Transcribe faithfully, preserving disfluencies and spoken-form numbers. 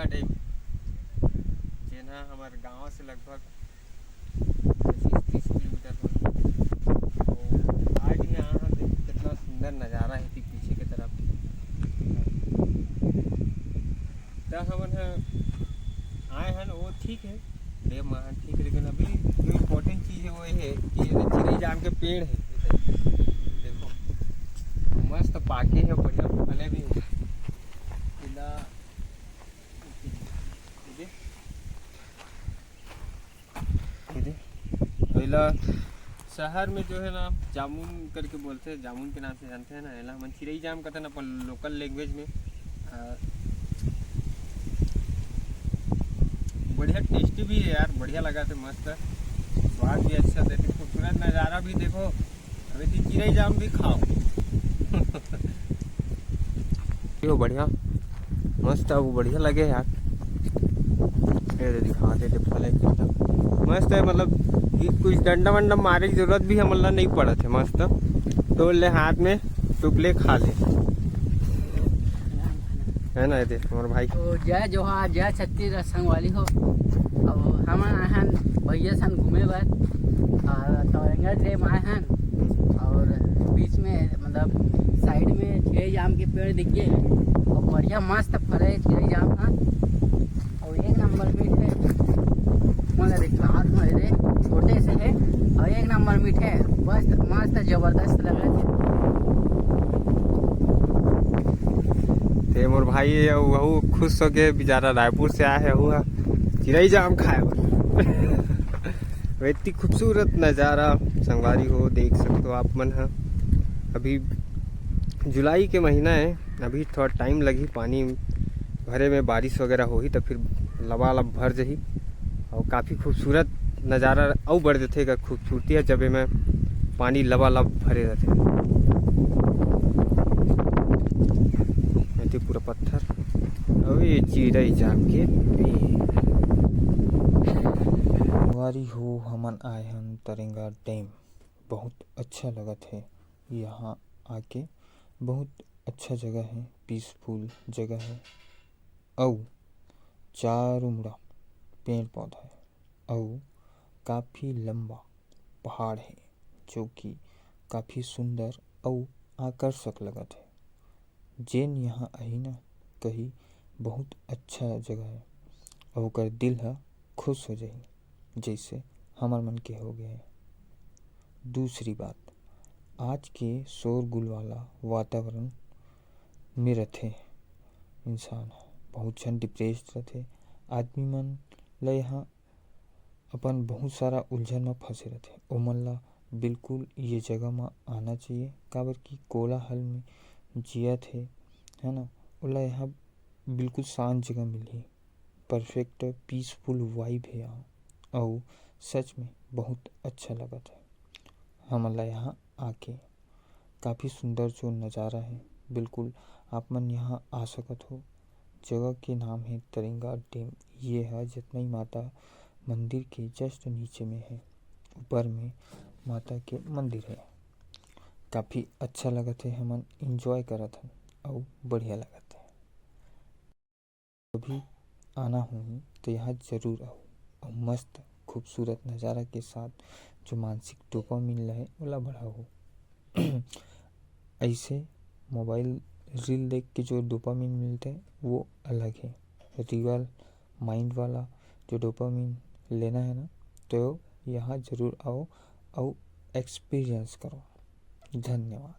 Dam, जेन ह हमर गांव से लगभग पच्चीस तीस किलोमीटर होही। तो आज यहाँ देख, कितना सुंदर नज़ारा है कि पीछे के तरफ। त हमन ह आए हन, वो ठीक है, डैम आए हन ठीक, लेकिन अभी जो इम्पोर्टेंट चीज़ है वो ये है कि ये चिरई जाम के पेड़ है इधर। देखो, मस्त पाके है, बढ़िया फले भी है। इला ये दे, ये दे। तो एला शहर में जो है ना, जामुन करके बोलते हैं, जामुन के नाम से जानते हैं ना, एला हमन चिरई जाम कहते हैं ना अपन लोकल लैंग्वेज में। आ, बढ़िया टेस्टी भी है यार, बढ़िया लगा थे, मस्त स्वाद भी अच्छा देते, खूबसूरत नज़ारा भी देखो। अभी तो चिरई जाम भी खाओ। यो बढ़िया, मस्त, अब बढ़िया लगे यार। ये दे दिखा दे, दे फल है कितना मस्त है, मतलब कि कुछ डंडा वंडा मारे की जरूरत भी हमन ला नहीं पड़त है, मस्त तोड़ ले हाथ में, टुप ले, खा ले, है ना? ये दे हमारे भाई। तो जय जोहार, जय छत्तीसगढ़ संगवारी हो। अब हमन आए हन भैया सन घूमे बर, आ, तौरंगा डैम आए हन और बीच में मतलब साइड में चिरई जाम के पेड़ दिख गए और बढ़िया मस्त फरे चिरई जाम ह। और एक नंबर मीठ है, मोला दिखा हाथ में दे, छोटे से है और एक नंबर मीठ है, मस्त मस्त जबरदस्त लगे। ते मोर भाई है, वहू खुश होके बेचारा रायपुर से आए है, वहू ह चिरई जाम खाए बर। इतनी खूबसूरत नज़ारा संगवारी हो, देख सकते हो आप मन ह। अभी जुलाई के महीना है, अभी थोड़ा टाइम लगही पानी भरे में, बारिश वगैरह होही त फिर लबालब भर जही। और काफ़ी खूबसूरत नज़ारा अउ बढ़ जथे, एकर खूबसूरती है जब एमे पानी लबालब भरे रहथे। एती पूरा पत्थर, अउ ये चिरई जाम के पेड़। संगवारी हो, हमन आए हन तरेंगा डैम, बहुत अच्छा लगत है यहाँ आके, बहुत अच्छा जगह है, पीसफुल जगह है, अउ चारों मुड़ा पेड़ पौधा है, अउ काफ़ी लंबा पहाड़ है, जो कि काफ़ी सुंदर अउ आकर्षक लगत है। जेन यहाँ आही ना, कही बहुत अच्छा जगह है, अउ ओकर दिल ह खुश हो जाही, जैसे हमर मन के हो गए है। दूसरी बात, आज के शोरगुल वाला वातावरण में रथे इंसान ह, बहुत झन डिप्रेस्ड रथे। आदमी मन ल यहाँ अपन बहुत सारा उलझन म फंसे रथे, ओमन ला बिल्कुल ये जगह म आना चाहिए, काबर कि कोलाहल में जियत हे, है ना, ओला यहाँ बिल्कुल शांत जगह मिलही, परफेक्ट पीसफुल वाइब हे यहाँ, अउ सच में बहुत अच्छा लगत हे हमन ला यहाँ आके। काफ़ी सुंदर जो नज़ारा है, बिल्कुल आप मन यहाँ आ सकत हो। जगह के नाम है तरिंगा डैम। ये ह जतनई माता मंदिर के जस्ट नीचे में है, ऊपर में माता के मंदिर है। काफ़ी अच्छा लगत है, हमन एंजॉय करत हन अउ बढ़िया लगत है। कभी आना होही तो यहाँ जरूर आओ और मस्त खूबसूरत नज़ारा के साथ जो मानसिक डोपामिन लहे ओला बढ़ाओ। ऐसे मोबाइल रील देख के जो डोपामिन मिलते वो अलग है, रियल माइंड वाला जो डोपामिन लेना है ना, तो यहाँ जरूर आओ और एक्सपीरियंस करो। धन्यवाद।